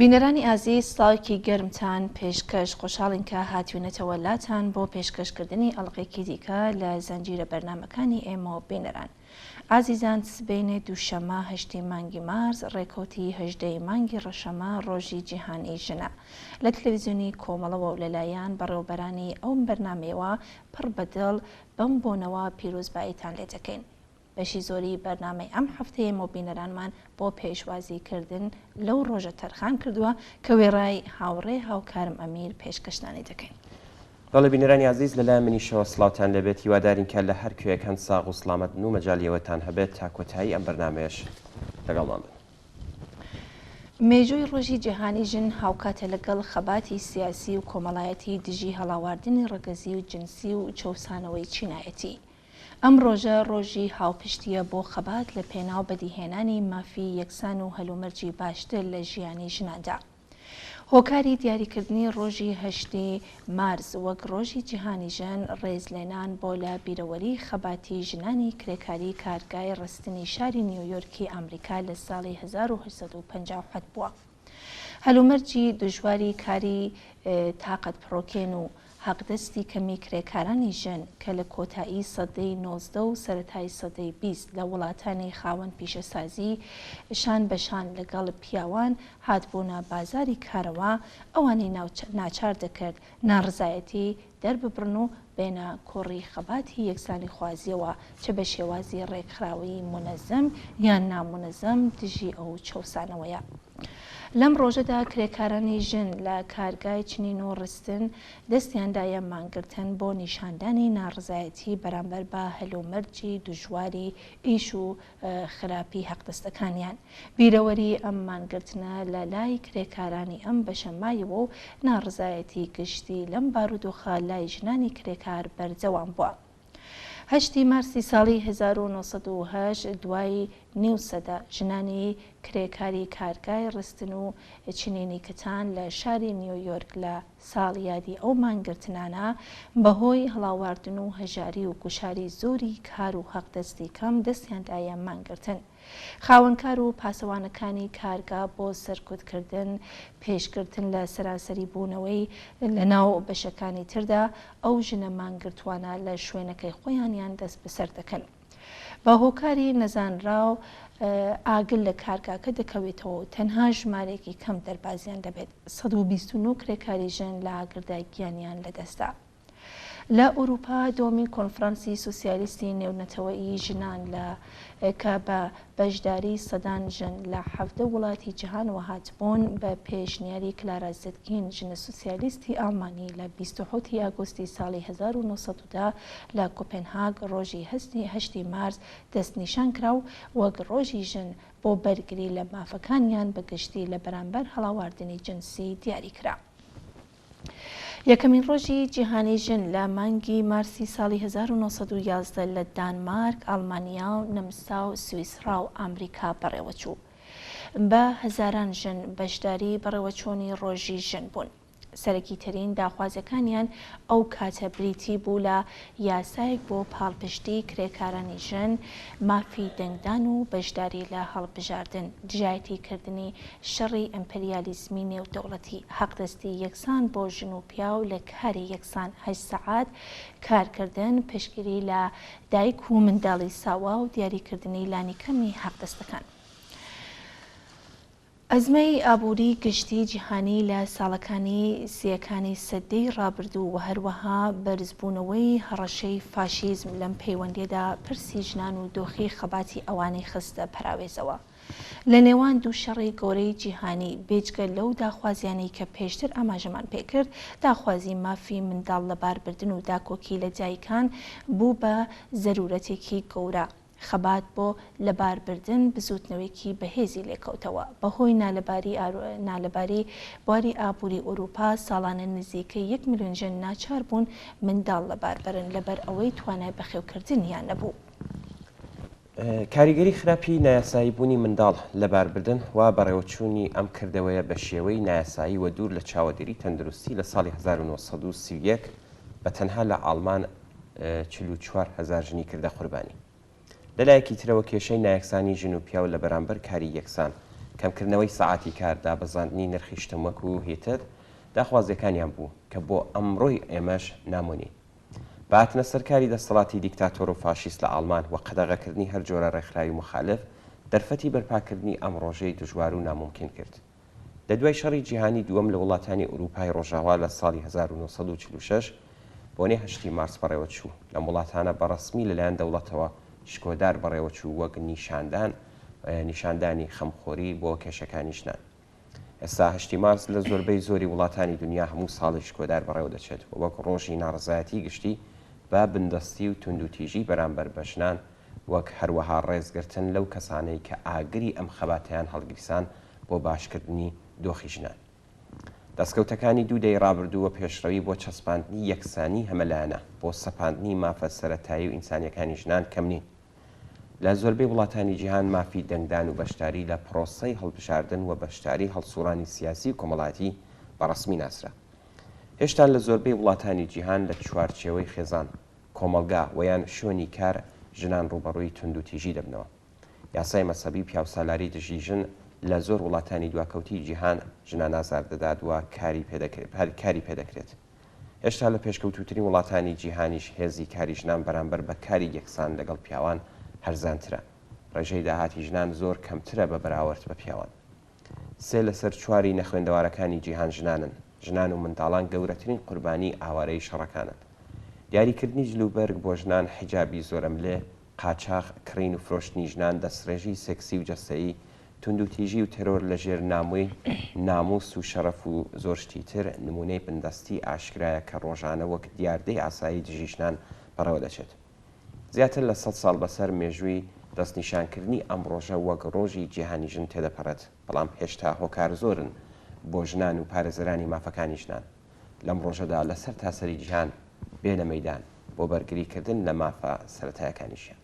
بینەرانی ئازیز سڵاوێکی گەرمتان پێشکەش، خۆشحاڵین کە هاتوینەتەوە لاتان بۆ پێشکەشکردنی ئەڵقەیەکی دیکە لە زنجیرە بەرنامەکانی ئێمە و بینەران. ئازیزان سبەینێ دووشەممە هەشتی مانگی مارس ڕێکەوتی هەژدەی مانگی ڕەشەمە ڕۆژی جیهانی ژنە. لە تلەویزیۆنی کۆمەڵەوە و لەلایەن بەڕێوەبەرانی ئەو بەرنامەیەوە پڕ بە دڵ بەم بۆنەوە پیرۆزباییتان لێ دەکەین. بەشی زۆری بەرنامەی ئەم هەفتەیە مۆ بینەرانمان بۆ پێشوازی کردن لەو ڕۆژە تەرخان کردووە کە وێڕای هاوڕێ هاوکارم ئەمیر پێشکەشتانی دەکەین. بەڵێ بینەرانی ئازیز لەلایەن منیشەوە سڵاوتان لێبێت هیوادارین کە لە هەر کوێیەک هەن ساغ و سڵامەت بن و مەجالی ئەوەتان هەبێت تا کۆتایی ئەم بەرنامەیەش لەگەڵمان بن. مێژووی ڕۆژی جیهانی ژن هاوکاتە لەگەڵ خەباتی سیاسی و کۆمەڵایەتی دژی هەڵاواردنی ڕەگەزی و جنسی و چەوسانەوەی چینایەتی. ئەم ڕۆژە ڕۆژی هاوپشتییە بۆ خەبات لە پێناو بەدیهێنانی مافی یەکسان و هەلومەرجی باشتر لە ژیانی ژناندا. هۆکاری دیاریکردنی ڕۆژی هەشتی مارس وەک ڕۆژی جیهانی ژن، ڕێزلێنان بۆ لە بیرەوەری خەباتی ژنانی کرێکاری کارگای ڕستنی شاری نیویۆرکی ئامریکا لە ساڵی 1857 بووە. هەلومەرجی دژواری کاری تاقەتپڕوکێن و حەقدەستی کەمی کرێکارانی ژن کە لە کۆتایی سەدەی 19 و سەرەتای سەدەی 20 لە وڵاتانی خاوەن پیشەسازی شان بە شان لەگەڵ پیاوان هاتبوونە بازاری کارەوە ئەوانی ناچار دەکرد ناڕزایەتی دەرببڕن و بێنە کۆڕی خەباتی یەکسانیخوازییەوە چ بە شێوازی ڕێکخراوەیی مونەزەم یان نامونەزەم دژی ئەو چەوسانەوەیە. لەم ڕۆژەدا کرێکارانی ژن لە کارگای چنین و ڕستن دەستیان دایە مانگرتن بۆ نیشاندانی ناڕزایەتی بەرامبەر بە هەلومەرجی دژواری ئیش و خراپی حەقدەستەکانیان. بیرەوەری ئەم مانگرتنە لە لای کرێکارانی ئەم بەشە مایەوە و ناڕزایەتی گشتی لەم بارودۆخە لای ژنانی کرێکار بەردەوام بووە. هەشتی مارسی ساڵی 1908 دوای نیو سەدە ژنانی کرێکاری کارگای ڕستن و چنینی کتان لە شاری نیویۆرک لە ساڵیادی ئەو مانگرتنانە بەهۆی هەڵاواردن و هەژاری و گوشاری زۆری کار و حەقدەستی کەم دەستیان دایە مانگرتن. خاوەنکار و پاسەوانەکانی کارگا بۆ سەرکوتکردن، پێشگرتن لە سەرانسەری بوونەوەی لە ناو بەشەکانی تردا، ئەو ژنە مانگرتووانە لە شوێنەکەی خۆیانیان دەستبەسەر دەکەن. بە هۆکاری نەزانراو ئاگر لە کارگاکە دەکەوێتەوە و تەنها ژمارەیەکی کەم دەربازیان دەبێت. 129 کرێکاری ژن لە ئاگردا گیانیان لەدەستدا. لە ئورووپا دووەمین کۆنفرانسی سوسیالیستی نێونەتەوەیی ژنان لە کە بە بەشداری سەدان ژن لە 17 وڵاتی جیهانەوە هاتبوون بە پێشنیاری کلارا زتکین ژنە سوسیالیستی ئاڵمانی لە 27 ی ئاگۆستی ساڵی 1910 لە کۆپێنهاگ ڕۆژی هەشتی مارس دەستنیشان کرا و وەک ڕۆژی ژن بۆ بەرگری لە مافەکانیان بە گشتی لە بەرامبەر هەڵاواردنی جنسی دیاری کرا. یەکەمین ڕۆژی جیهانی ژن لە مانگی مارسی ساڵی 1911 لە دانمارک، ئەڵمانیا و نەمسا و سویسڕا و ئامریکا بەڕێوەچوو. بە هەزاران ژن بەشداری بەڕێوەچوونی ڕۆژی ژن بوون. سەرەکیترین داخوازیەکانیان ئەو کاتە بریتی بوو لە یاسایەک بۆ پاڵپشتی کرێکارانی ژن، مافی دەنگدان و بەشداری لە هەڵبژاردن، دژایەتی کردنی شەڕی ئیمپریالیزمی نێودەوڵەتی، حەقدەستی یەکسان بۆ ژن و پیاو لە کاری یەکسان، هەشت سەعات کارکردن، پشتگیری لە دایک و منداڵی ساوا و دیاریکردنی لانیکەمی حەقدەستەکان. ئەزمەی ئابووری گشتی جیهانی لە ساڵەکانی سییەکانی سەدەی ڕابردوو و هەروەها بەرزبوونەوەی هەڕەشەی فاشیزم لەم پەیوەندییەدا پرسی ژنان و دۆخی خەباتی ئەوانی خستە پەراوێزەوە. لە نێوان دوو شەڕی گەورەی جیهانی، بێجگە لەو داخوازیانەی کە پێشتر ئاماژەمان پێکرد، داخوازی مافی منداڵ لەباربردن و داکۆکی لە دایکان بوو بە زەروورەتێکی گەورە. خەبات بۆ لەباربردن بزووتنەوەیەکی بەهێزی لێکەوتەوە. بەهۆی نالەباری نالەباری بواری ئابووری ئورووپا، ساڵانە نزیکەی یەک ملیۆن ژن ناچار بوون منداڵ لەباربەرن لەبەر ئەوەی توانای بەخێوکردنیان نەبوو. کاریگەری خراپی نایاسایی بوونی منداڵ لەباربردن و بەڕێوەچوونی ئەم کردەوەیە بە شێوەی نایاسایی و دوور لە چاوەدێری تەندروستی لە ساڵی 1931 بە تەنها لە ئاڵمان 44 هەزار ژنی کردە قوربانی. لە لایەکی ترەوە کێشەی نایەکسانی ژن و پیاو لە بەرامبەر کاری یەکسان. کەمکردنەوەی سەعاتی کار، دابەزاندنی نرخی شتومەک و هیتد داخوازیەکانیان بوو کە بۆ ئەمڕۆی ئێمەش نامۆ نین. بە هاتنە سەرکاری دەستەڵاتی دیکتاتۆر و فاشیست لە ئاڵمان و قەدەغەکردنی هەر جۆرە ڕێکخراوی موخالف، دەرفەتی بەرپاکردنی ئەم ڕۆژەی دژوار و نامومکین کرد. لە دوای شەڕی جیهانی دووەم لە وڵاتانی ئورووپای ڕۆژاوا لە ساڵی 1946 بۆنەی هەشتی مارس بەڕێوە چوو، لەم وڵاتانە بە ڕەسمی لەلایەن دەوڵەتەوە شکۆدار بەڕێوە چوو وەک نیشاندان نیشاندانی خەمخۆری بۆ کێشەکانی ژنان. ئێستا هەشتی مارس لە زۆربەی زۆری وڵاتانی دنیا هەموو ساڵێک شکۆدار بەڕێوە دەچێت و وەک ڕۆژی ناڕەزایەتی گشتی بە بندەستی و توندوتیژی بەرامبەر بە ژنان وەک هەروەها ڕێزگرتن لەو کەسانەی کە ئاگری ئەم خەباتەیان هەڵگیرسان بۆ باشکردنی دۆخی ژنان. دەستکەوتەکانی دوو دەیەی ڕابردوو و پێشڕەوی بۆ چەسپاندنی یەکسانی هەمەلایەنە بۆ سەپاندنی مافە سەرەتایی و ئینسانیەکانی ژنان کەم نین. لە زۆربەی وڵاتانی جیهان مافی دەنگدان و بەشداری لە پرۆسەی هەڵبژاردن و بەشداری هەڵسوڕانی سیاسی و کۆمەڵایەتی بە ڕەسمی ناسرا. هێشتا لە زۆربەی وڵاتانی جیهان لە چوارچێوەی خێزان، کۆمەڵگا و یان شوێنی کار ژنان ڕووبەڕووی توندوتیژی دەبنەوە. یاسای مەزهەبی و پیاوسالاری دژی ژن لە زۆر وڵاتانی دواکەوتوی جیهان ژنان ئازار دەدات و کاری پێدەکرێت. هێشتا لە پێشکەوتووترین وڵاتانی جیهانیش هێزی کاری ژنان بەرامبەر بە کاری یەکسان لەگەڵ پیاوان هەرزانترە. ڕێژەی داهاتی ژنان زۆر کەمترە بە بەراورد بە پیاوان. سێ لەسەر چواری نەخوێندەوارەکانی جیهان ژنانن. ژنان و منداڵان گەورەترین قوربانیی ئاوارەیی شەڕەکانن. دیاریکردنی جلوبەرگ بۆ ژنان، حیجابی زۆرەملێ، قاچاخ، کڕین و فرۆشتنی ژنان، دەستڕێژی سێکسی و جەستەیی، توندوتیژی و تێرۆر لە ژێر ناموی ناموس و شەڕەف و زۆر شتی تر نموونەی بندەستی ئاشکرایە کە ڕۆژانە وەک دیاردەی ئاسایی دژی ژنان بەڕێوە دەچێت. زیاتر لە سەد ساڵ بەسەر مێژووی دەستنیشانکردنی ئەم ڕۆژە وەک ڕۆژی جیهانی ژن تێدەپەڕێت، بەڵام هێشتا هۆکار زۆرن بۆ ژنان و پارێزەرانی مافەکانی ژنان لەم ڕۆژەدا لە سەرتاسەری جیهان بێنە مەیدان بۆ بەرگریکردن لە مافە سەرەتایەکانی ژیان.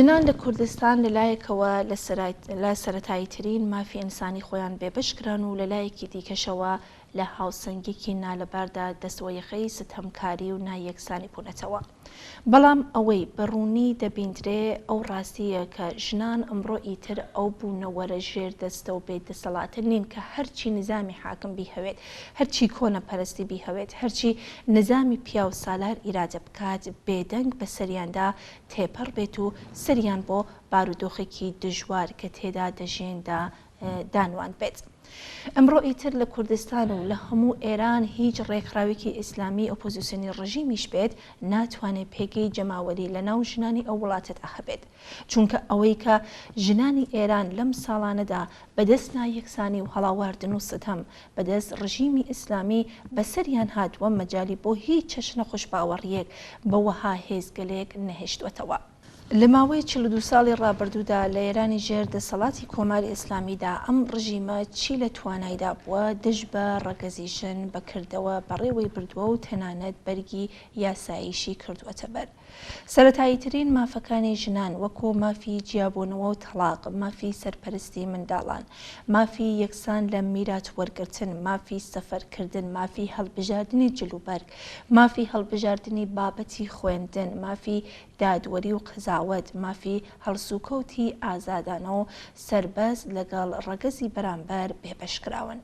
ژنان لە کوردستان لە لایەکەوە لە سەرەتاییترین مافی ئینسانی خۆیان بێبەش کران و لە لایەکی دیکەشەوە لە هاوسەنگیەکی نالەباردا دەستوەیەخەی ستەمکاری و نایەکسانی بوونەتەوە. بەڵام ئەوەی بە ڕوونی دەبیندرێ ئەو ڕاستییە کە ژنان ئەمڕۆ ئیتر ئەو بوونەوەرە ژێردەستە و بێ دەسەڵاتە نین کە هەرچی نیزامی حاکم بیهەوێت، هەرچی کۆنەپەرستی بیهەوێت، هەرچی نیزامی پیاوسالار ئیرادە بکات بێدەنگ بەسەریاندا تێپەڕ بێت و سەریان بۆ بارودۆخێکی دژوار کە تێدا دەژێندا دانواندبێت. ئەمڕۆ ئیتر لە کوردستان و لە هەموو ئێران هیچ ڕێکخراوێکی ئیسلامی ئۆپۆزیسیۆنی ڕژیمیش بێت ناتوانێ پێگەی جەماوەری لە ناو ژنانی ئەو وڵاتەدا هەبێت. چونکە ئەوەی کە ژنانی ئێران لەم ساڵانەدا بە دەست نایەکسانی و هەڵاواردن و ستەم بە دەست ڕژیمی ئیسلامی بە سەریان هاتووە مەجالی بۆ هیچ چەشنە خۆشباوەڕییەک بە وەها هێزگەلێک نەهێشتووەتەوە. لە ماوەی 42 ساڵی ڕابردوودا لە ئێرانی ژێر دەسەڵاتی کۆماری ئیسلامیدا ئەم ڕژیمە چی لە توانایدا بووە دژ بە ڕەگەزی ژن بە کردەوە بەڕێوەی بردووە و تەنانەت بەرگی یاساییشی کردووەتە بەر. سەرەتاییترین مافەکانی ژنان وەکو مافی جیابوونەوە و تەڵاق، مافی سەرپەرستی منداڵان، مافی یەکسان لە میرات وەرگرتن، مافی سەفەرکردن، مافی هەڵبژاردنی جلوبەرگ، مافی هەڵبژاردنی بابەتی خوێندن، مافی دادوەری و قەزاوەت، مافی هەڵسوکەوتی ئازادانە و سەربەست لەگەڵ ڕەگەزی بەرامبەر بێبەشکراون.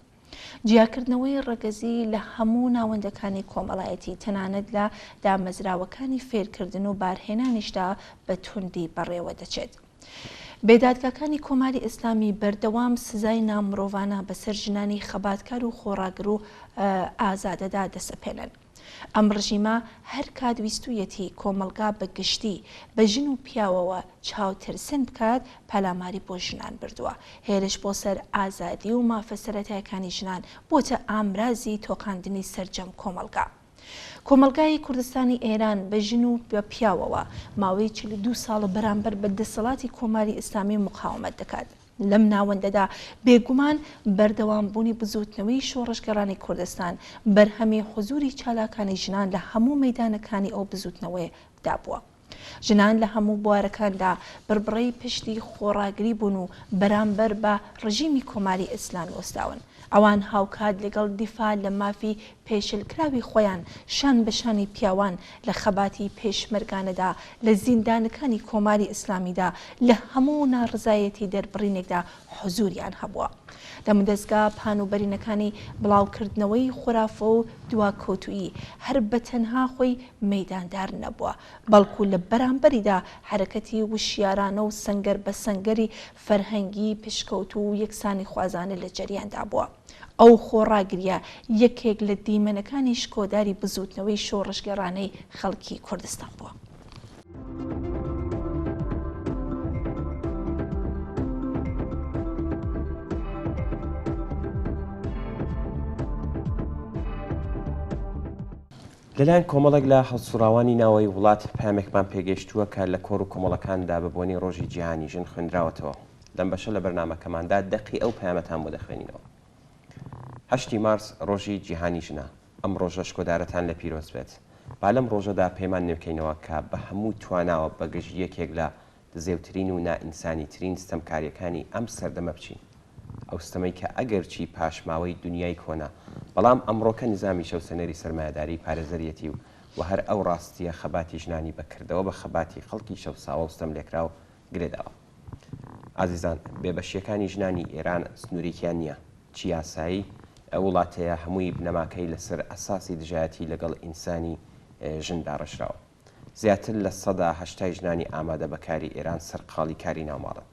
جیاکردنەوەی ڕەگەزی لە هەموو ناوەندەکانی کۆمەڵایەتی، تەنانەت لە دامەزراوەکانی فێرکردن و بارهێنانیشدا بە توندی بەڕێوە دەچێت. بێدادگاکانی کۆماری ئیسلامی بەردەوام سزای نامرۆڤانە بەسەر ژنانی خەباتکار و خۆڕاگر و ئازادەدا دەسەپێنن. ئەم ڕژیمە هەر کات ویستوویەتی کۆمەڵگا بە گشتی، بە ژن و پیاوەوە چاوترسێن بکات، پەلاماری بۆ ژنان بردووە. هێرش بۆ سەر ئازادی و مافە سەرەتایەکانی ژنان بۆتە ئامرازی تۆقاندنی سەرجەم کۆمەڵگا. کۆمەڵگای کوردستانی ئێران بە ژن و بە پیاوەوە ماوەی 42 ساڵە بەرامبەر بە دەسەڵاتی کۆماری ئیسلامی موقاومەت دەکات. لەم ناوەندەدا بێگومان بەردەوامبوونی بزووتنەوەی شۆڕشگێڕانی کوردستان بەرهەمی حوزوری چالاکانی ژنان لە هەموو مەیدانەکانی ئەو بزووتنەوەیەدا بووە. ژنان لە هەموو بوارەکاندا بڕبڕەی پشتی خۆڕاگری بوون و بەرامبەر بە ڕژیمی کۆماری ئیسلامی وەستاون. ئەوان هاوکات لەگەڵ دیفاع لە مافی پێشلکراوی خۆیان شان بە شانی پیاوان لە خەباتی پێشمەرگانەدا لە زیندانەکانی کۆماری ئیسلامیدا لە هەموو ناڕزایەتی دەربڕینێکدا حزوریان هەبووە. دەمودەزگا پان و بەرینەکانی بڵاوکردنەوەی خورافە و دواکەوتوویی هەر بە تەنها خۆی مەیداندار نەبووە، بەڵکو لە بەرامبەریدا حەرەکەتی وشیارانە و سەنگەر بە سەنگەری فەرهەنگی پشکەوتوو و یەکسانیخوازانە لە جەریاندا بووە. ئەو خۆڕاگرییە یەکێک لە دیمەنەکانی شکۆداری بزووتنەوەی شۆڕشگێڕانەی خەڵکی کوردستان بووە. لەلایەن کۆمەڵێک لە هەڵسوڕاوانی ناوەی وڵات پەیامێکمان پێگەیشتووە کە لە کۆڕ و کۆمەڵەکاندا بە بۆنەی ڕۆژی جیهانی ژن خوێندراوەتەوە. لەم بەشە لە بەرنامەکەماندا دەقی ئەو پەیامەتان بۆ دەخوێنینەوە. هەشتی مارس ڕۆژی جیهانی ژنە. ئەم ڕۆژە شکۆدارەتان لێ پیرۆز بێت. با لەم ڕۆژەدا پەیمان نوێکەینەوە کە بە هەموو تواناوە بە گژ یەکێک لە دزێوترین و نائینسانیترین ستەمکارییەکانی ئەم سەردەمە بچین. ئەو ستەمەی کە ئەگەرچی پاشماوەی دونیای کۆنە، بەڵام ئەمڕۆکە نیزامی چەوسێنەری سەرمایەداری پارێزەریەتی و و هەر ئەو ڕاستییە خەباتی ژنانی بە کردەوە بە خەباتی خەڵکی چەوساوە و ستەملێکراو گرێ داوە. ئازیزان، بێبەشییەکانی ژنانی ئێران سنوورێکیان نییە، چ یاسایی ئەو وڵاتەیە هەمووی بنەماکەی لەسەر ئەساسی دژایەتی لەگەڵ ئینسانی ژن داڕێژراوە. زیاتر لە سەدا هەشتای ژنانی ئامادە بە کاری ئێران سەرقاڵی کاری ناوماڵن.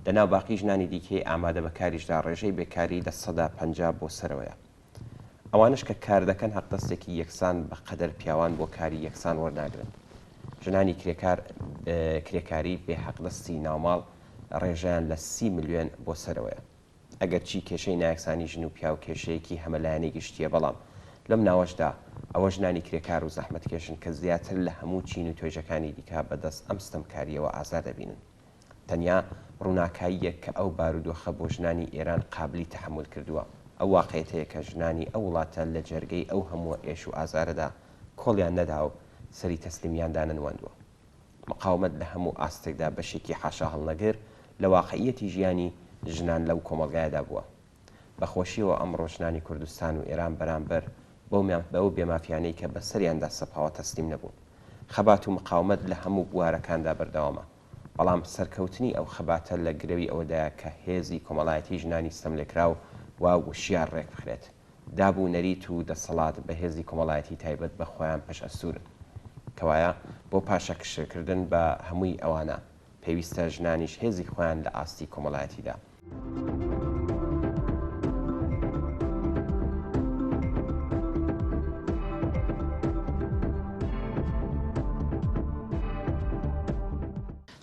لە ناو باقی ژنانی دیکەی ئامادە بە کاریشدا ڕێژەی بێکاری 50% بۆ سەرەوەیە. ئەوانەش کە کار دەکەن حەقدەستێکی یەکسان بە قەدەر پیاوان بۆ کاری یەکسان وەرناگرن. ژنانی کرێکار کرێکاری بێ حەقدەستی ناوماڵ ڕێژەیان لە 30 ملیۆن بۆ سەرەوەیە. ئەگەرچی کێشەی نایەکسانی ژن و پیاو کێشەیەکی هەمەلایەنەی گشتییە، بەڵام لەم ناوەشدا ئەوە ژنانی کرێکار و زەحمەتکێشن کە زیاتر لە هەموو چین و توێژەکانی دیکە بە دەست ئەم ستەمکارییەوە ئازار دەبینن. تەنیا ڕووناکاییەک کە ئەو بارودۆخە بۆ ژنانی ئێران قابلی تەحەمول کردووە، ئەو واقعیەتەیە کە ژنانی ئەو وڵاتە لە جەرگەی ئەو هەمووە ئێش و ئازارەدا کۆڵیان نەداوە و سەری تەسلیمیان دانەنواندووە. مقاومەت لە هەموو ئاستێکدا بەشێکی حاشاهەڵنەگر لە واقعییەتی ژیانی ژنان لەو کۆمەڵگایەدا بووە. بە خۆشییەوە ئەمڕۆ ژنانی کوردستان و ئێران بەرامبەر بەو بێمافیانەی کە بەسەریاندا سەپاوە تەسلیم نەبوون. خەبات و مقاومەت لە هەموو بوارەکاندا بەردەوامە. بەڵام سەرکەوتنی ئەو خەباتە لە گرەوی ئەوەدایە کە هێزی کۆمەڵایەتی ژنانی ستەملێکراو و وشیار ڕێکبخرێت. داب و نەریت و دەسەڵات بە هێزی کۆمەڵایەتی تایبەت بە خۆیان پشتئەستوورن. کەوایە بۆ پاشەکشەکردن بە هەمووی ئەوانە، پێویستە ژنانیش هێزی خۆیان لە ئاستی کۆمەڵایەتیدا.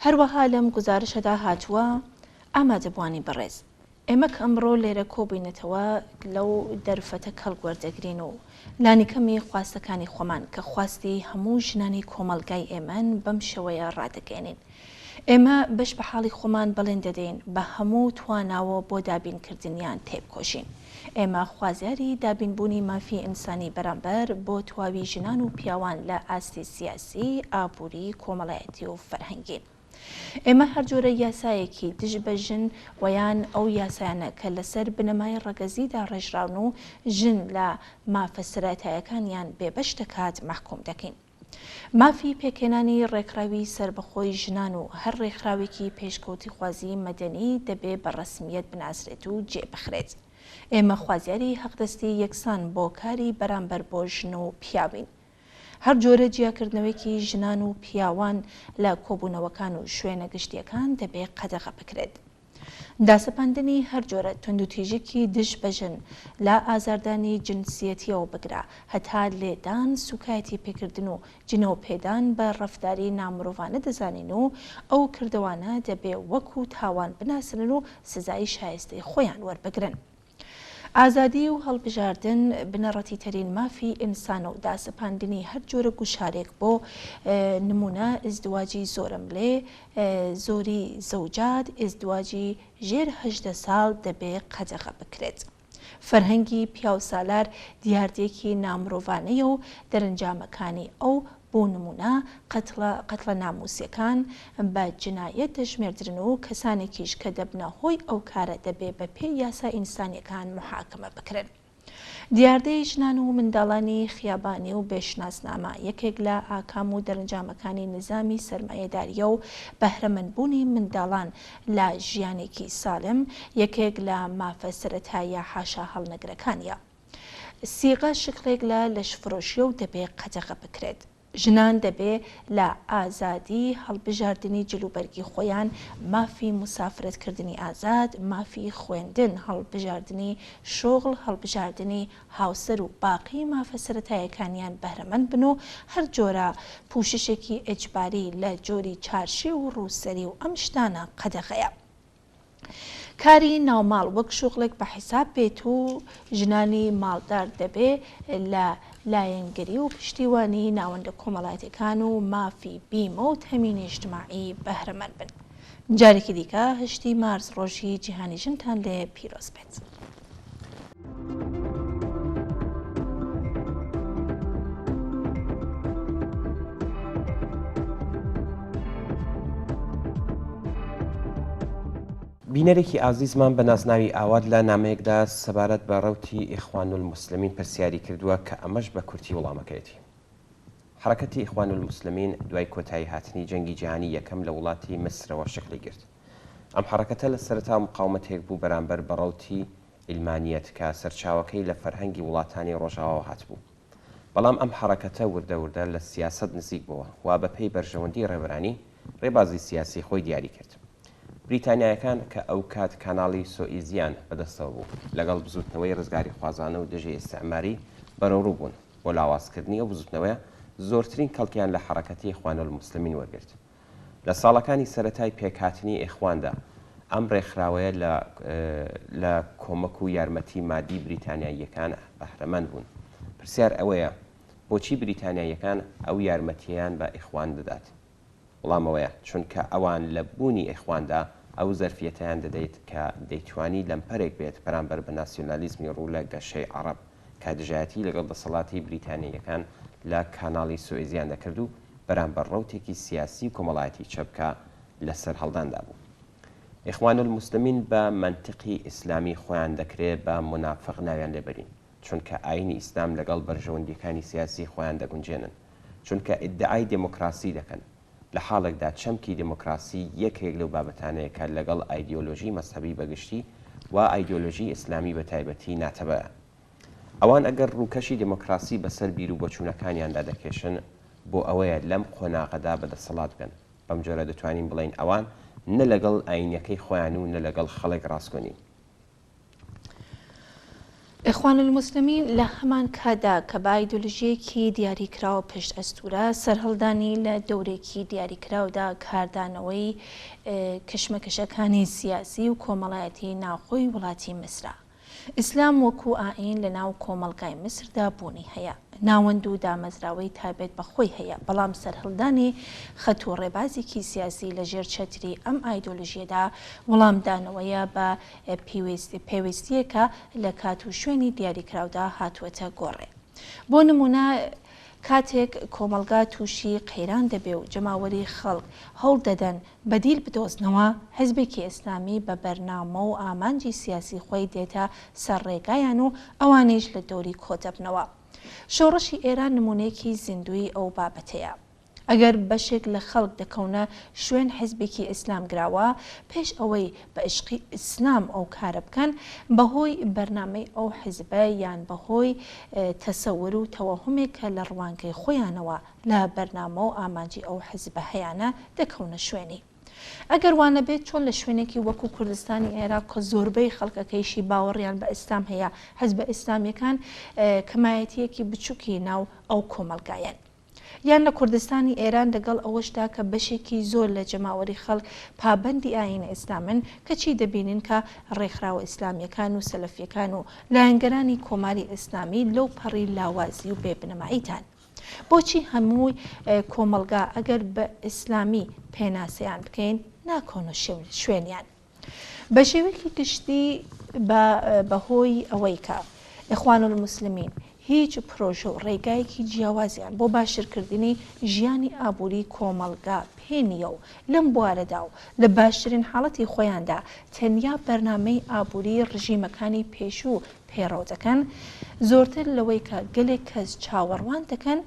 هەروەها لەم گوزارشەدا هاتووە، ئامادەبووانی بەڕێز، ئێمە کە ئەمڕۆ لێرە کۆبووینەتەوە لەو دەرفەتە کەڵک وەردەگرین و لانیکەمی خواستەکانی خۆمان کە خواستی هەموو ژنانی کۆمەڵگای ئێمەن بەم شێوەیە ڕادەگەیەنین. ئێمە بەش بە حاڵی خۆمان بەڵێن دەدەین بە هەموو تواناوە بۆ دابینکردنیان تێبکۆشین. ئێمە خوازیاری دابینبوونی مافی ئینسانی بەرامبەر بۆ تواوی ژنان و پیاوان لە ئاستی سیاسی، ئابووری، کۆمەڵایەتی و فەرهەنگین. ئێمە هەر جۆرە یاسایەکی دژ بە ژن و یان ئەو یاسایانە کە لەسەر بنەمای ڕەگەزی داڕێژراون و ژن لە مافە سەرەتایەکانیان بێبەش دەکات مەحکوم دەکەین. مافی پێکهێنانی ڕێکخراوی سەربەخۆی ژنان و هەر ڕێکخراوێکی پێشکەوتیخوازی مەدەنی دەبێ بە ڕەسمییەت بناسرێت و جێ بخرێت. ئێمە خوازیاری حەقدەستی یەکسان بۆ کاری بەرامبەر بۆ ژن و پیاوین. هەر جۆرە جیاکردنەوەیەکی ژنان و پیاوان لە کۆبوونەوەکان و شوێنە گشتییەکان دەبێ قەدەغە بکرێت. داسەپاندنی هەر جۆرە توندوتیژیکی دژ بە ژن، لە ئازاردانی جنسیەتییەوە بگرە هەتا لێدان، سوکایەتی پێکردن و جنێو پێدان بە ڕەفتاری نامرۆڤانە دەزانین و ئەو کردەوانە دەبێ وەکوو تاوان بناسرن و سزای شایستەی خۆیان وەربگرن. ئازادی و هەڵبژاردن بنەڕەتیترین مافی ئینسانە و داسەپاندنی هەر جۆرە گوشارێک بۆ نموونە ئیزدواجی زۆرەملێ، زۆری زەوجات، ئیزدواجی ژێر 18 ساڵ دەبێ قەدەغە بکرێت. فەرهەنگی پیاوسالار دیاردەیەکی نامرۆڤانەیە و دەرەنجامەکانی ئەو بۆ نموونە قەتڵە قەتڵە نامووسیەکان بە جنایەت دەژمێردرن و کەسانێکیش کە دەبنە هۆی ئەو کارە دەبێ بە پێی یاسا ئینسانیەکان موحاکمە بکرێن. دیاردەی ژنان و منداڵانی خیابانی و بێ شناسنامە یەکێک لە ئاکام و دەرەنجامەکانی نیزامی سەرمایەداریە و بەهرەمەند بوونی منداڵان لە ژیانێکی سالم یەکێک لە مافە سەرەتاییە حاشا هەڵنەگرەکانیە. سیغە شکڵێک لە لەشفرۆشیە و دەبێ قەدەغە بکرێت. ژنان دەبێ لە ئازادی هەڵبژاردنی جلوبەرگی خۆیان، مافی موسافرەت کردنی ئازاد، مافی خوێندن، هەڵبژاردنی شوغڵ، هەڵبژاردنی هاوسەر و باقی مافە سەرەتایەکانیان بەهرەمەند بن و هەر جۆرە پوششێکی ئیجباری لە جۆری چارشێو و ڕووسەری و ئەم شتانە قەدەغەیە. کاری ناوماڵ وەک شوغڵێک بە حیساب بێت و ژنانی ماڵدار دەبێ لە لایەنگری و پشتیوانی ناوەندە کۆمەڵایەتیەکان و مافی بیمە و تەمینی ئیجتماعی بەهرەمەند بن. جارێکی دیکە هەشتی مارس ڕۆژی جیهانی ژنتان لێ پیرۆز بێت. بینەرێکی ئازیزمان بە نازناوی ئاوات لە نامەیەکدا سەبارەت بە ڕەوتی ئیخوانولموسلمین پرسیاری کردووە کە ئەمەش بە کورتی وڵامەکەیەتی. حەڕەکەتی ئیخوانولموسلمین دوای کۆتایی هاتنی جەنگی جیهانی یەکەم لە وڵاتی میسرەوە شکڵی گرت. ئەم حەڕەکەتە لە سەرەتا مقاومەتێک بوو بەرامبەر بە ڕەوتی عیلمانیەت کە سەرچاوەکەی لە فەرهەنگی وڵاتانی ڕۆژاواوە هاتبوو. بەڵام ئەم حەڕەکەتە وردە وردە لە سیاسەت نزیک بۆوە و بە پێی بەرژەوەندی ڕێبەرانی، ڕێبازی سیاسی خۆی دیاری کرد. بریتانیایەکان کە ئەوکات کاناڵی سۆئیزیان بە دەستەوە بوو، لەگەڵ بزووتنەوەی ڕزگاریخوازانە و دژی ئیستعماری بەرەوڕوو بوون. بۆ لاوازکردنی ئەو بزووتنەوەیە زۆرترین کەڵکیان لە حەڕەکەتی ئیخوانولموسلمین وەرگرت. لە ساڵەکانی سەرەتای پێکهاتنی ئیخواندا، ئەم ڕێکخراوەیە لە لە کۆمەک و یارمەتی مادی بریتانیاییەکان بەهرەمەند بوون. پرسیار ئەوەیە بۆچی بریتانیاییەکان ئەو یارمەتییەیان بە ئیخوان دەدات؟ وڵام ئەوەیە چونکە ئەوان لە بوونی ئیخواندا ئەو زەرفیەتەیان دەدەیت کە دەیتوانی لەمپەرێک بێت بەرامبەر بە ناسیۆنالیزمی ڕوو لە گەشەی عەڕەب کە دژایەتی لەگەڵ دەسەڵاتی بریتانیاییەکان لە کاناڵی سوئیزیان دەکرد و. بەرامبەر ڕەوتێکی سیاسی و کۆمەڵایەتی چەپ کە لە سەرهەڵداندا بوو. ئیخوانولموسلمین بە مەنتقی ئیسلامی خۆیان دەکرێ بە مونافق ناویان لێ بەرین، چونکە ئایینی ئیسلام لەگەڵ بەرژەوەندییەکانی سیاسی خۆیان دەگونجێنن، چونکە ئیدعای دێمۆکراسی دەکەن، لە حاڵێکدا چەمکی دێمۆکراسی یەکێک لەو بابەتانەیە کە لەگەڵ ئایدیۆلۆژیی مەزهەبی بە گشتی و ئایدیۆلۆژیی ئیسلامی بە تایبەتی ناتەبایە. ئەوان ئەگەر ڕووکەشی دێمۆکراسی بەسەر بیروبۆچوونەکانیاندا دەکێشن، بۆ ئەوەیە لەم قۆناغەدا بە دەسەڵات بگەن. بەم جۆرە دەتوانین بڵێین ئەوان نە لەگەڵ ئایینەکەی خۆیان و نە لەگەڵ خەڵک ڕاستگۆ نین. ئیخوان الموسلمین لە هەمان کاتدا کە بە ئایدۆلۆژییەکی دیاریکراو پشت ئەستوورە، سەرهەڵدانی لە دەورێکی دیاریکراودا کاردانەوەی کشمەکشەکانی سیاسی و کۆمەڵایەتی ناوخۆی وڵاتی میسرە. ئیسلام وەکوو ئائین لە ناو کۆمەڵگای میسردا بوونی هەیە، ناوەند و دامەزراوەی تایبەت بە خۆی هەیە، بەڵام سەرهەڵدانی خەت و ڕێبازێکی سیاسی لە ژێر چەتری ئەم ئایدۆلۆژییەدا وڵامدانەوەیە بە پێویستییەکە لە کات و شوێنی دیاریکراودا هاتووەتە گۆڕێ. بۆ نموونە کاتێک کۆمەڵگا تووشی قەیران دەبێ و جەماوەری خەڵک هەوڵ دەدەن بەدیل بدۆزنەوە، حیزبێکی ئیسلامی بە بەرنامە و ئامانجی سیاسی خۆی دێتە سەر ڕێگایان و ئەوانیش لە دەوری کۆ دەبنەوە. شۆڕشی ئێران نموونەیەکی زیندووی ئەو بابەتەیە. ئەگەر بەشێک لە خەڵک دەکەونە شوێن حیزبێکی ئیسلامگراوە، پێش ئەوەی بە عیشقی ئیسلام ئەو کارە بکەن، بە هۆی بەرنامەی ئەو حیزبە یان بە هۆی تەسەور و تەوەهومێک کە لە ڕوانگەی خۆیانەوە لە بەرنامە و ئامانجی ئەو حزبە هەیانە دەکەونە شوێنی. ئەگەر وانەبێت چۆن لە شوێنێکی وەکو کوردستانی عێراق کە زۆربەی خەڵکەکەیشی باوەڕیان بە ئیسلام هەیە، حزبە ئیسلامیەکان کەمایەتیەکی بچوکی ناو ئەو کۆمەڵگایەن. یان لە کوردستانی ئێران لەگەڵ ئەوەشدا کە بەشێکی زۆر لە جەماوەری خەڵک پابەندی ئایینی ئیسلامن کەچی دەبینین کە ڕێکخراوە ئیسلامیەکان و سەلەفیەکان و لایەنگرانی کۆماری ئیسلامی لەو پەڕی لاوازی و بێ بنەماییدان. بۆچی هەمووی کۆمەڵگا ئەگەر بە ئیسلامی پێناسەیان بکەین ناکەونە شوێنیان؟ بە شێوەیەکی گشتی بە بەهۆی ئەوەی کە ئیخوان الموسلمین هیچ پرۆژە و ڕێگایەکی جیاوازیان بۆ باشترکردنی ژیانی ئابووری کۆمەڵگا پێ نییە و لەم بوارەدا و لە باشترین حاڵەتی خۆیاندا تەنیا بەرنامەی ئابووری ڕژیمەکانی پێشوو پەیڕەو دەکەن، زۆرتر لەوەی کە گەلێک کەس چاوەڕوان دەکەن،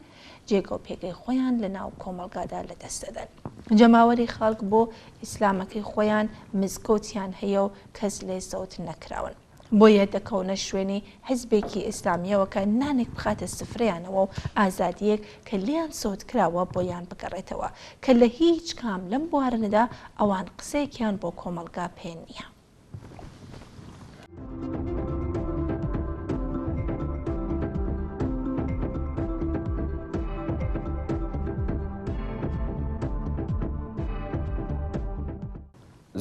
جێگە و پێگەی خۆیان لە ناو کۆمەڵگادا لە دەست دەدەن. جەماوەری خەڵک بۆ ئیسلامەکەی خۆیان مزگەوتیان هەیە و کەس لێ زەوت نەکراون. بۆیە دەکەونە شوێنی حیزبێکی ئیسلامییەوە کە نانێک بخاتە سفرەیانەوە و ئازادییەک کە لێیان زەوت کراوە بۆیان بگەڕێتەوە، کە لە هیچ کام لەم بوارانەدا ئەوان قسەیەکیان بۆ کۆمەڵگا پێ نییە.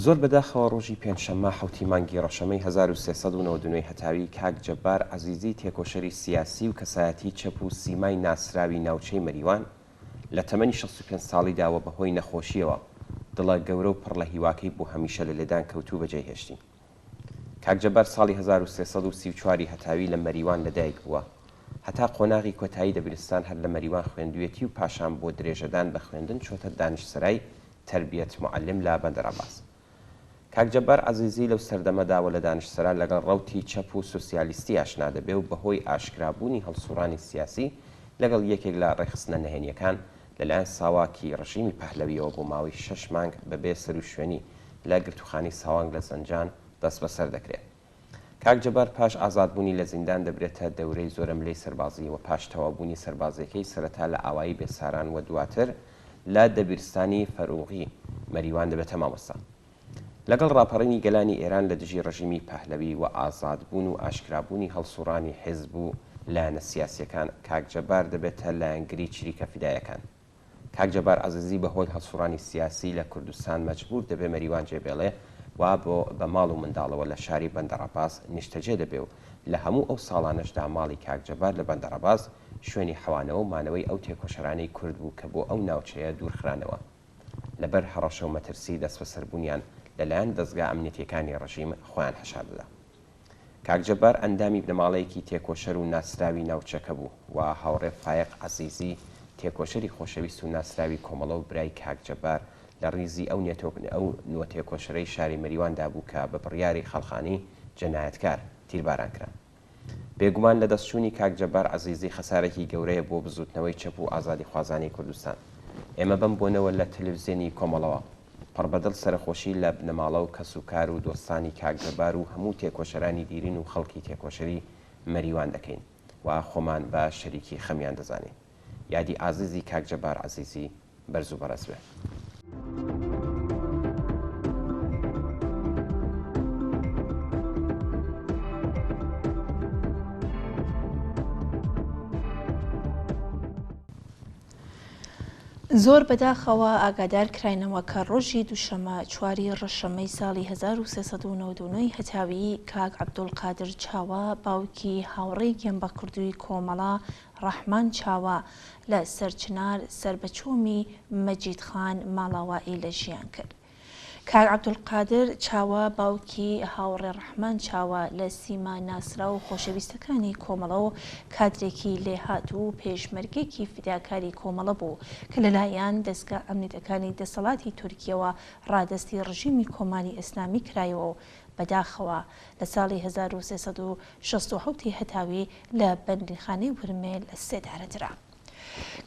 زۆر بەداخەوە ڕۆژی پێنجشەممە حەوتی مانگی ڕەشەمەی 1399 هەتاوی کاک جەبار عەزیزی تێکۆشەری سیاسی و کەسایەتی چەپ و سیمای ناسراوی ناوچەی مەریوان لە تەمەنی 65 ساڵیدا و بەهۆی نەخۆشییەوە دڵە گەورە و پڕ لە هیواکەی بۆ هەمیشە لە لێدان کەوت و بەجێی هێشتین. کاک جەبار ساڵی 1334 ی هەتاوی لە مەریوان لەدایک بووە. هەتا قۆناغی کۆتایی دەبیرستان هەر لە مەریوان خوێندوویەتی و پاشان بۆ درێژەدان بە خوێندن چۆتە دانشسەرای تەربیەت موعەلیم لە بەندەرعەباس. کاک جەبار عەزیزی لەو سەردەمەدا و لە دانشسەرا لەگەڵ ڕەوتی چەپ و سوسیالیستی ئاشنا دەبێ و بەهۆی ئاشکرابوونی هەڵسووڕانی سیاسی لەگەڵ یەکێک لە ڕێکخستنە نەهێنییەکان لەلایەن ساواکی ڕژیمی پەهلەوییەوە بۆ ماوەی شەش مانگ بەبێ سەروشوێنی لە گرتووخانەی ساوانک لە زەنجان دەستبەسەر دەکرێ. کاک جەبار پاش ئازادبوونی لە زیندان دەبرێتە دەورەی زۆرەملێی سەربازی و پاش تەواوبوونی سەربازیەکەی سەرەتا لە ئاوایی بێساران و دواتر لە دەبیرستانی فەروغی مەریوان دەبێتە مامۆستا. لەگەڵ ڕاپەڕینی گەلانی ئێران لە دژی ڕژیمی پەهلەوی و ئازادبوون و ئاشکرابوونی هەڵسوڕانی حیزب و لایەنە سیاسیەکان کاک جەبار دەبێتە لایەنگری چریکە فیدایەکان. کاک جەبار عەزیزی بە هۆی هەڵسوڕانی سیاسی لە کوردستان مەجبوور دەبێ مەریوان جێ بێڵێ و بۆ بە ماڵ و منداڵەوە لە شاری بەندەڕەباس نیشتەجێ دەبێ و لە هەموو ئەو ساڵانەشدا ماڵی کاک جەبار لە بەندەڕەباس شوێنی حەوانەوە و مانەوەی ئەو تێکۆشەرانەی کورد بوو کە بۆ ئەو ناوچەیە دوور خرانەوە لە بەر هەڕەشە و مەترسی دەستبەسەربوونیان لە لایەن دەزگا ئەمنیەتیەکانی ڕژیم خۆیان حەشار دەدا. کاک جەبار ئەندامی بنەماڵەیەکی تێکۆشەر و ناسراوی ناوچەکە بوو و هاوڕێ فایەق عەزیزی تێکۆشەری خۆشەویست و ناسراوی کۆمەڵە و برای کاک جەبار لە ڕیزی ئەو ئەو نۆ تێکۆشەرەی شاری مەریوان دا بوو کە بە بڕیاری خەڵخانی جەنایەتکار تیرباران کران. بێگومان لە دەست چوونی کاک جەبار عەزیزی خەسارێکی گەورەیە بۆ بزووتنەوەی چەپ و ئازادیخوازانی کوردستان. ئێمە بەم بۆنەوە لە تەلەفزیۆنی کۆمەڵەوە پڕ بە دڵ سەرەخۆشی لە بنەماڵە و کەس و کار و دۆستانی کاک جەبار و هەموو تێکۆشەرانی دیرین و خەڵکی تێکۆشەری مەریوان دەکەین و خۆمان بە شەریکی خەمیان دەزانین. یادی ئازیزی کاک جەبار عەزیزی بەرز و بەڕێز بێ. زۆر بەداخەوە ئاگادار کراینەوە کە ڕۆژی دووشەمە چواری ڕەشەمەی ساڵی 1399 ی هەتاویی کاک عەبدولقادر چاوە باوکی هاوڕێی گیانبەختکردووی کۆمەڵە ڕەحمان چاوە لە سەرچنار سەر بە چۆمی مەجید خان ماڵاوایی لە ژیان کرد. کاک عەبدولقادر چاوە باوکی هاوڕێ ڕەحمان چاوە لە سیما ناسراو و خۆشەویستەکانی کۆمەڵە و کادرێکی لێهاتوو و پێشمەرگێکی فیداکاری کۆمەڵە بوو کە لەلایەن دەزگا ئەمنیتەکانی دەسەڵاتی تورکیەوە ڕادەستی ڕژیمی کۆماری ئیسلامی کرایەوە و بەداخەوە لە ساڵی 1367 ی هەتاوی لە بەندیخانەی ورمێ لە سێدارە درا.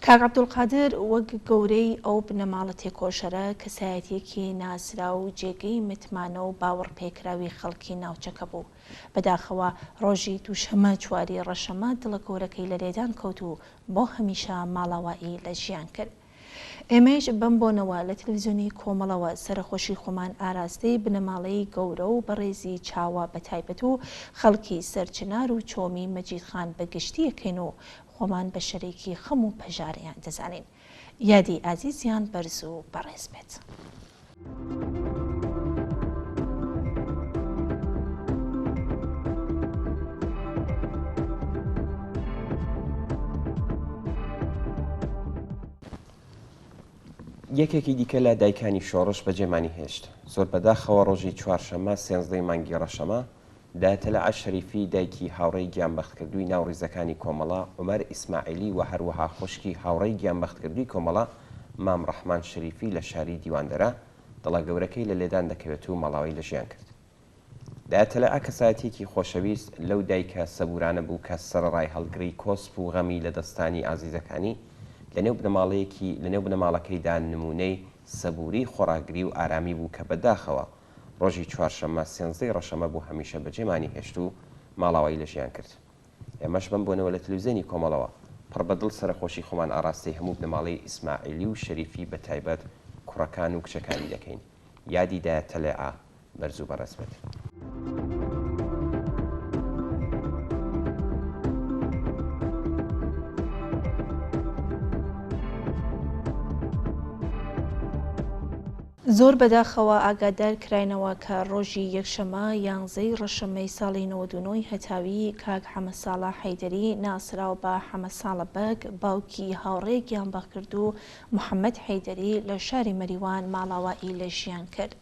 کاک عەبدولقادر وەک گەورەی ئەو بنەماڵە تێکۆشەرە، کەسایەتییەکی ناسراو و جێگەی متمانە و باوەڕپێکراوی خەڵکی ناوچەکە بوو. بەداخەوە ڕۆژی دووشەمە چواری ڕەشەمە دڵە گەورەکەی لە لێدان کەوت و بۆ هەمیشە ماڵاوایی لە ژیان کرد. ئێمەیش بەم بۆنەوە لە تەلەفزیۆنی کۆمەڵەوە سەرەخۆشی خۆمان ئاراستەی بنەماڵەی گەورە و بەڕێزی چاوە بە تایبەت و خەڵکی سەرچنار و چۆمی مەجیدخان بە گشتی ئەکەین و خۆمان بە شەریکی خەم و پەژارەیان دەزانین. یادی ئازیزیان بەرز و بەڕێز بێت. یەکێکی دیکە لە دایکانی شۆڕش بەجێمانی هێشت. زۆر بەداخەوە ڕۆژی چوارشەممە سێنزدەی مانگی ڕەشەمە، دایە تەلعە شەریفی دایکی هاوڕێی گیانبەختکردووی ناو ڕیزەکانی کۆمەڵە عومەر ئیسماعیلی و هەروەها خوشکی هاوڕێی گیانبەختکردووی کۆمەڵە مام ڕەحمان شەریفی لە شاری دیواندەرە دڵە گەورەکەی لە لێدان دەکەوێت و ماڵاوایی لە ژیان کرد. دایە تەلعە کەسایەتییەکی خۆشەویست لەو دایکە سەبوورانە بوو کە سەرەڕای هەڵگری کۆسپ و غەمی لەدەستدانی ئازیزەکانی، لەنێو بنەماڵەیەکی لەنێو بنەماڵەکەیدا نموونەی سەبووری، خۆڕاگری و ئارامی بوو کە بەداخەوە ڕۆژی چوارشەممە سێنزدەی ڕەشەمە بۆ هەمیشە بەجێمانی هێشت و ماڵاوایی لە ژیان کرد. ئێمەش بەم بۆنەوە لە تلویزێنی کۆمەڵەوە پڕ بە دڵ سەرەخۆشی خۆمان ئاڕاستەی هەموو بنەماڵەی ئیسماعیلی و شەریفی بە تایبەت کوڕەکان و کچەکانی دەکەین. یادی دایە تەلێعە بەرز و بەڕێز بێت. زۆر بەداخەوە ئاگادار کراینەوە کە ڕۆژی یەکشەمە یانزەی ڕەشەمەی ساڵی 99 ی هەتاوی کاک حەمەساڵە حەیدەری ناسراو بە حەمەساڵە بەگ باوکی هاوڕێ گیانبەختکردوو محەمەد حەیدەری لە شاری مەریوان ماڵاوایی لە ژیان کرد.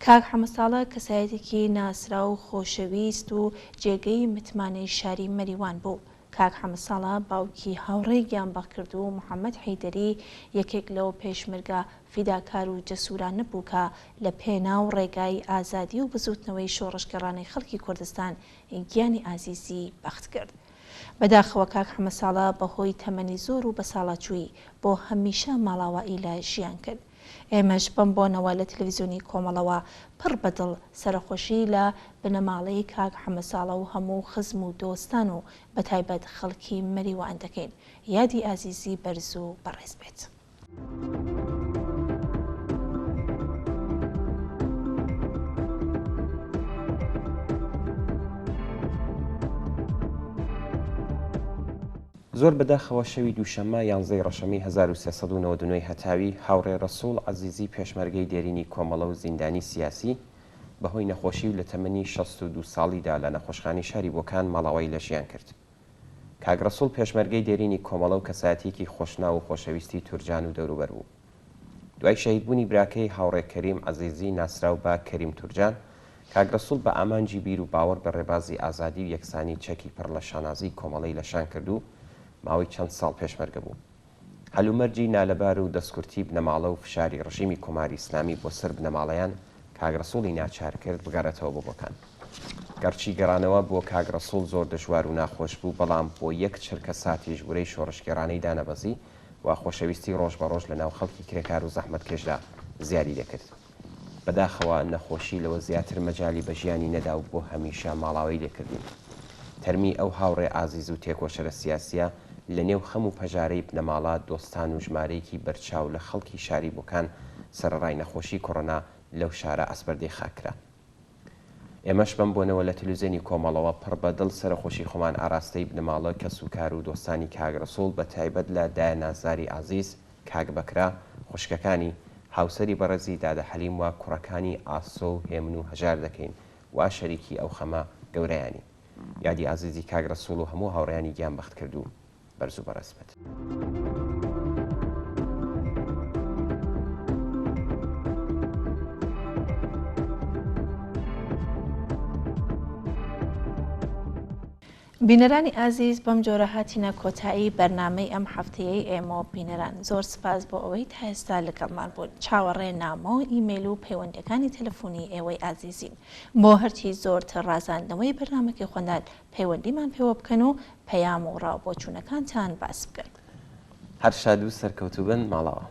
کاک حەمەساڵە کەسایەتێکی ناسراو و خۆشەویست و جێگەی متمانەی شاری مەریوان بوو. کاک حەمەساڵە باوکی هاوڕێی گیانبەختکردوو محەمەد حەیدەری یەکێک لەو پێشمەرگە فیداکار و جەسوورانە بوو کە لە پێناو ڕێگای ئازادی و بزووتنەوەی شۆڕشگێڕانەی خەڵکی کوردستان گیانی ئازیزی بەخت کرد. بەداخەوە کاک حەمەساڵە بە هۆی تەمەنی زۆر و بەساڵاچوویی بۆ هەمیشە ماڵاوایی لە ژیان کرد. ئێمەش بەم بۆنەوە لە تلویزیۆنی کۆمەڵەوە پڕ بە دڵ سەرەخۆشی لە بنەماڵەی کاک حەمەساڵە و هەموو خزم و دۆستان و بەتایبەت خەڵکی مەریوان دەکەین. یادی ئازیزی بەرز و بەڕێز بێت. زۆر بەداخەوە شەوی دووشەممە یانزەی ڕەشەمەی 1399 ی هەتاوی، هاوڕێ ڕەسووڵ عەزیزی پێشمەرگەی دێرینی کۆمەڵە و زیندانی سیاسی، بەهۆی نەخۆشی و لە تەمەنی 62 ساڵیدا لە نەخۆشخانەی شاری بۆکان ماڵاوایی لە ژیان کرد. کاک ڕەسووڵ پێشمەرگەی دێرینی کۆمەڵە و کەسایەتییەکی خۆشناو و خۆشەویستی تورجان و دەوروبەر بوو. دوای شەهیدبوونی براکەی هاوڕێ کەریم عەزیزی ناسراو بە کەریم تورجان، کاک ڕەسووڵ بە ئامانجی بیر و باوەڕ بە ڕێبازی ئازادی و یەکسانی چەکی پڕ لە شانازیی کۆمەڵەی لە شان کرد و ماوەی چەند ساڵ پێشمەرگە بوو. هەلومەرجی نالەبار و دەستکورتی بنەماڵە و فشاری ڕژیمی کۆماری ئیسلامی بۆ سەر بنەماڵەیان کاک ڕەسووڵی ناچار کرد بگەڕێتەوە بۆ بۆکان. گەڕچی گەڕانەوە بۆ کاک ڕەسووڵ زۆر دژوار و ناخۆش بوو، بەڵام بۆ یەک چرکە ساتیش ورەی شۆڕشگێڕانەی دانەبەزی و خۆشەویستی ڕۆژ بە ڕۆژ لە ناو خەڵکی کرێکار و زەحمەتکێشدا زیادی دەکرد. بەداخەوە نەخۆشی لەوە زیاتر مەجالی بە ژیانی نەدا و بۆ هەمیشە ماڵاوەی لێ کردین. تەرمی ئەو هاوڕێ ئازیز و تێکۆشەرە سیاسییە لە نێو خەم و پەژارەی بنەماڵە، دۆستان و ژمارەیەکی بەرچاو لە خەڵکی شاری بۆکان سەرەڕای نەخۆشی کۆڕۆنا لەو شارە ئەسپەردەی خاک کرا. ئێمەش بەم بۆنەوە لە تلوزیۆنی کۆمەڵەوە پڕ بە دڵ سەرەخۆشی خۆمان ئاراستەی بنەماڵە، کەس و کار و دۆستانی کاک ڕەسوڵ بە تایبەت لە دایە نازداری ئازیز، کاک بەکرە، خوشکەکانی، هاوسەری بەڕێزی دادە حەلیم و کوڕەکانی ئاسۆ و هێمن و هەژار دەکەین وا شەریکی ئەو خەمە گەورەیانین. یادی ئازیزی کاک ڕەسوڵ و هەموو هاوڕێیانی گیان بەختکردوو بەرز و بەڕێز بێت. بینەرانی ئازیز بەم جۆرە هاتینە کۆتایی بەرنامەی ئەم هەفتەیەی ئێمە و بینەران زۆر سپاس بۆ ئەوەی تا ئێستا لەگەڵمان بوون چاوەڕێ نامە و ئیمەیل و پەیوەندیەکانی تەلەفۆنی ئێوەی ئازیزین بۆ هەرچی زۆرتر ڕازاندنەوەی بەرنامەکەی خۆندان پەیوەندیمان پێوە بکەن و پەیام و ڕاو بۆچوونەکانتان باس بکەن. هەر شاد و سەرکەوتوو بن ماڵاوا.